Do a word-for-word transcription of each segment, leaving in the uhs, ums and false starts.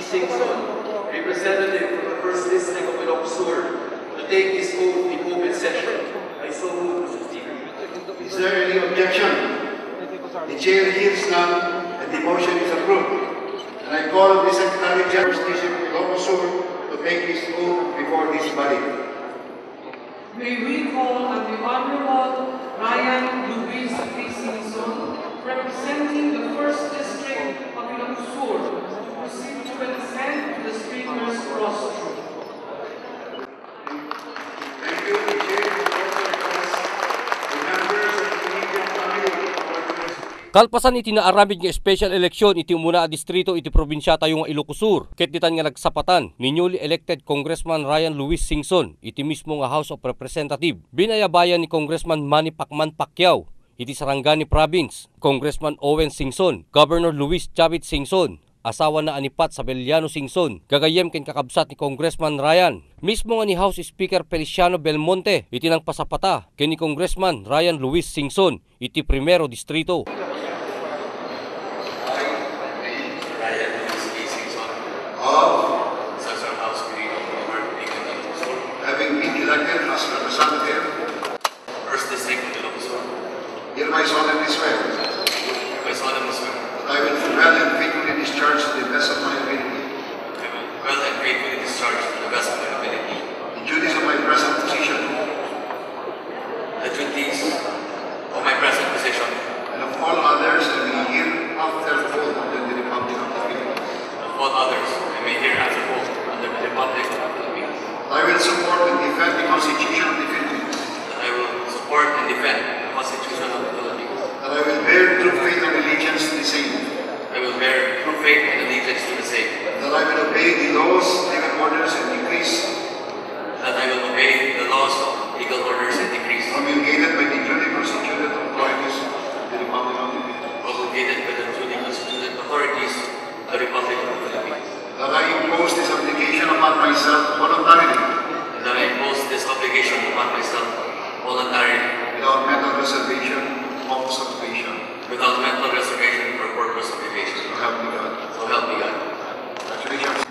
Singson, representative from the first District of Ilocos Sur, to take his oath in open session. I so move, Mister Speaker. Is there any objection? The chair hears none, and the motion is approved. And I call on the Secretary General of Ilocos Sur to take his oath before this body. May we call on the Honorable Ryan Luis P. Singson, representing the first District of Ilocos Sur, to proceed to ascend to the Speaker's rostrum. Thank you, Michelle. Also request the members of the immediate family of our Kalpasan iti naaramid nga special election iti umuna a distrito iti probinsiatayo nga Ilocos Sur, ket ditan nga nagsapatan ni newly elected Congressman Ryan Luis Singson iti mismo nga House of Representative. Binayabayan ni Congressman Manny Pacman Pacquiao iti Sarangani Province, Congressman Owen Singson, Governor Luis Chavit Singson, asawana a ni Pat Sabeliano Singson, gagayyem ken kakabsat ni Congressman Ryan. Mismo nga ni House Speaker Feliciano Belmonte iti nangpasapata ken ni Congressman Ryan Luis Singson iti Primero Distrito. Ryan Luis Singson of Saksang House Committee of Government. Having been elected as representative First District of Ilocos Sur. Hereby solemnly swear. Hereby solemnly swear. That I will well and faithfully discharge to the best of my ability. I will well and faithfully discharge to the best of my ability. The duties of my present position. The duties of my present position. And of all others I may hereafter hold under the Republic of the Philippines. Of all others I may hereafter hold under the Republic of the Philippines. I will support and defend the Constitution of the Philippines. That I will support and defend the Constitution of the Philippines. That I will bear true faith and allegiance to the same. I will bear true faith and allegiance to the same. That I will obey the laws, legal orders, and decrees. That I will obey the laws, legal orders, and decrees. Promulgated by the duly constituted authorities of the Republic of the Philippines. Promulgated by the duly constituted authorities of the Republic of the Philippines. That I impose this obligation upon myself voluntarily. That I impose this obligation upon myself voluntarily. Without mental reservation or purpose of evasion. Without mental reservation or purpose of evasion. So help me God. So help me God. Congratulations.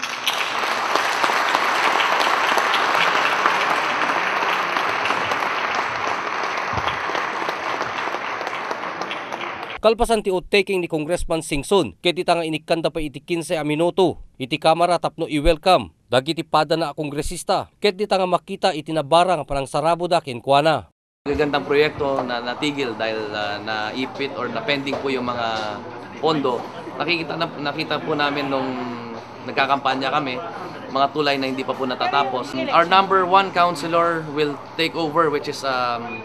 Kalpasan ti oath-taking ni Congressman Singson, ket dita nga inikkanda pay iti kinse a minuto iti Kamara tapno i-welcome dagiti padana a Kongresista, ket dita nga makita iti nabara nga panangsaraboda kenkuana. Magagandang proyekto na natigil dahil, ah, naipit or na-pending po yung mga pondo. Nakikita na, nakita po namin nung nagkakampanya kami, mga tulay na hindi pa po natatapos. Our number one councilor will take over, which is, um,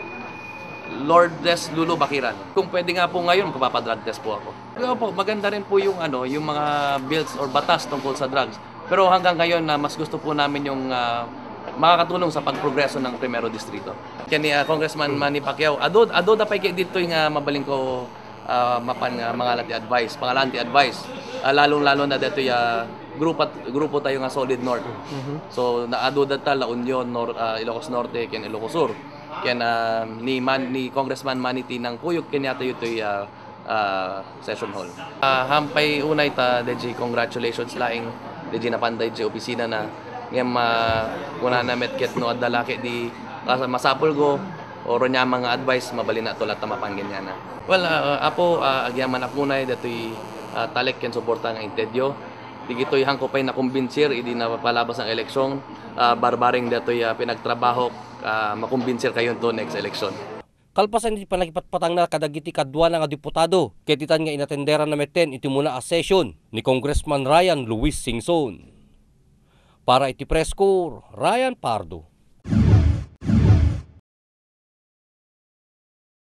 Lourdes Lulu Bakiran. Kung pwede nga po ngayon, magpapa-drug test po ako. Pero po, maganda rin po yung, ano, yung mga bills or batas tungkol sa drugs. Pero hanggang ngayon na mas gusto po namin yung, ah, makakatulong sa pagprogreso ng Primero Distrito. Kani, ah, Congressman Manny Pacquiao, adu, adu da pay kay ditoy nga mabalin ko, ah, mapan nga mangalan ti advice, pangalan ti advice. Ah, lalong-lalo na ditoy, ah, grupo, grupo tayo nga Solid North. So, naadu da ta La Union, Nor-, ah, Ilocos Norte, ken Ilocos Sur. Ken, ah, ni Man-, ni Congressman Manny ti nangkuyog kaniatayo toy, ah, ah, session hall. Ah, hampay unay ta, D J, congratulations laeng, D J, napan daydi opisina na. Ngem, ah, kunana met ket no adda la ketdi, ah, masapulko, o ron niya mga advice, mabalin na to latta mapan kenkuana. Well, ah, Apo, ah, agyamanak unay datoy, ah, talek ken suporta nga intedyo. Digitoy hanko pay nakumbinsir idi napalabas ang eleksyon, ah, barbareng datoy, ah, pinagtrabahok, ah, makumbinsir kayo to next election. Kalpasan iti pannakipatpatangna kadagiti kaduana nga diputado, ket ditan nga inatenderanna metten iti umuna a session ni Congressman Ryan Luis Singson. Para iti Press Corps, Ryan Pardo.